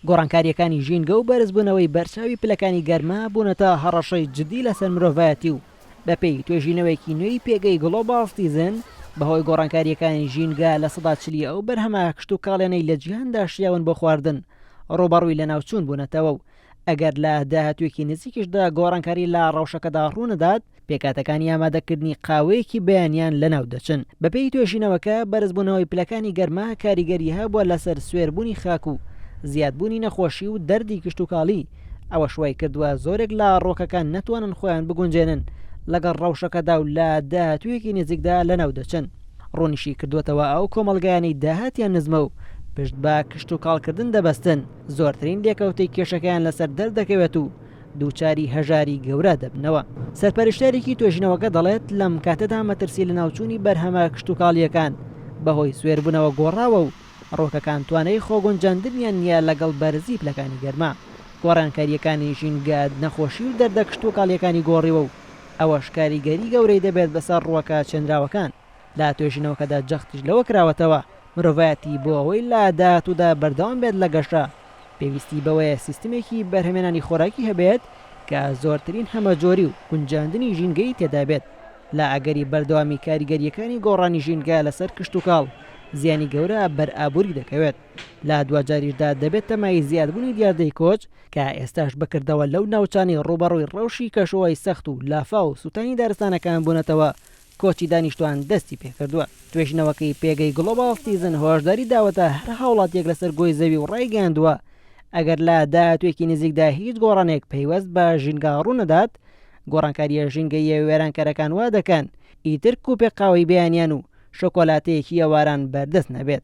گۆڕانکارییەکانی ژینگە و بەرزبوونەوەی بەرچاوی پلەکانی گەرما بوونەتە هەڕەشەی جددی لەسەر مرۆڤایەتی و بەپێی توێژینەوەیەکی نوێی پێگەی گڵۆباڵ سیتیزن، بەهۆی گۆڕانکارییەکانی ژینگە 40% ی ئەو بەرهەمە کشتوکاڵیانەی لە جیهاندا شیاون بۆ خواردن ڕووبەڕووی لەناوچوون بوونەتەوە و ئەگەر لە داهاتوویەکی نزیکیشدا گۆڕانکاری لە ڕەوشەکەدا ڕوونەدات، پێکهاتەکانی ئامادەکردنی قاوەیەکی بەیانیان لەناو دەچن. بەپێی توێژینەوەکە، بەرزبوونەوەی پلەکانی گەرما کاریگەری هەبووە لەسەر سوێربوونی خاک و زیادبوونی نەخۆشی و دەردی کشتوکاڵی، ئەوەش وایکردووە زۆرێک لە ڕووەکەکان نەتوانن خۆیان بگونجێنن لەگەڵ ڕەوشەکەدا و لە داهاتوویەکی نزیکدا لەناو دەچن. ڕوونیشی کردووەتەوە، ئەو کۆمەڵگایانەی داهاتیان نزمە و پشت بە کشتوکاڵکردن دەبەستن، زۆرترین لێکەوتەی کێشەکەیان لەسەر دەردەکەوێت و دووچاری هەژاری گەورە دەبنەوە. سەرپەرشتیارێکی توێژینەوەکە دەڵێت، لەم کاتەدا مەترسی لەناوچوونی بەرهەمە کشتوکاڵییەکان بەهۆی سوێربوونەوە گۆڕاوە و ڕووەکەکان توانای خۆگونجاندنیان نییە لەگەڵ بەرزی پلەکانی گەرما. گۆڕانکارییەکانی ژینگە نەخۆشی و دەردە کشتوکاڵییەکانی گۆڕیوە و ئەوەش کاریگەری گەورەی دەبێت بەسەر ڕووەکە چێنراوەکان. لە توێژینەوەکەدا جەختیش لەوە کراوەتەوە، مرۆڤایەتی بۆ ئەوەی لە داهاتوودا بەردەوام بێت لە گەشە، پێویستی بەوەیە سیستمێکی بەرهەمێنانی خۆراکی هەبێت کە زۆرترین هەمەجۆری و گونجاندنی ژینگەیی تێدابێت، لە ئەگەری بەردەوامی کاریگەرییەکانی گۆڕانی ژینگە لەسەر کشتوکاڵ، زیانی گەورە بەر ئابووری دەکەوێت، لە دواجاریشدا دەبێتە مایەی زیادبوونی دیاردەی کۆچ، کە ئێستاش بەکردەوە لەو ناوچانەی ڕووبەڕووی ڕەوشی کەشوهەوای سەخت و لافاو و سووتانی دارستانەکان بوونەتەوە، کۆچی دانیشتوان دەستی پێکردووە. توێژینەوەکەی پێگەی گڵۆباڵ سیتیزن هۆشداری داوەتە هەر هاوڵاتیەک لەسەر گۆی زەوی و ڕایگەیاندووە ئەگەر لە داهاتوویەکی نزیکدا هیچ گۆڕانێک پەیوەست بە ژینگە ڕوونەدات، گۆڕانکارییە ژینگەییە وێرانکەرەکان وا دەکەن ئیتر کوپێک قاوەی بەیانیان و شۆکۆلاتەیەکی ئێواران بەردەست نەبێت.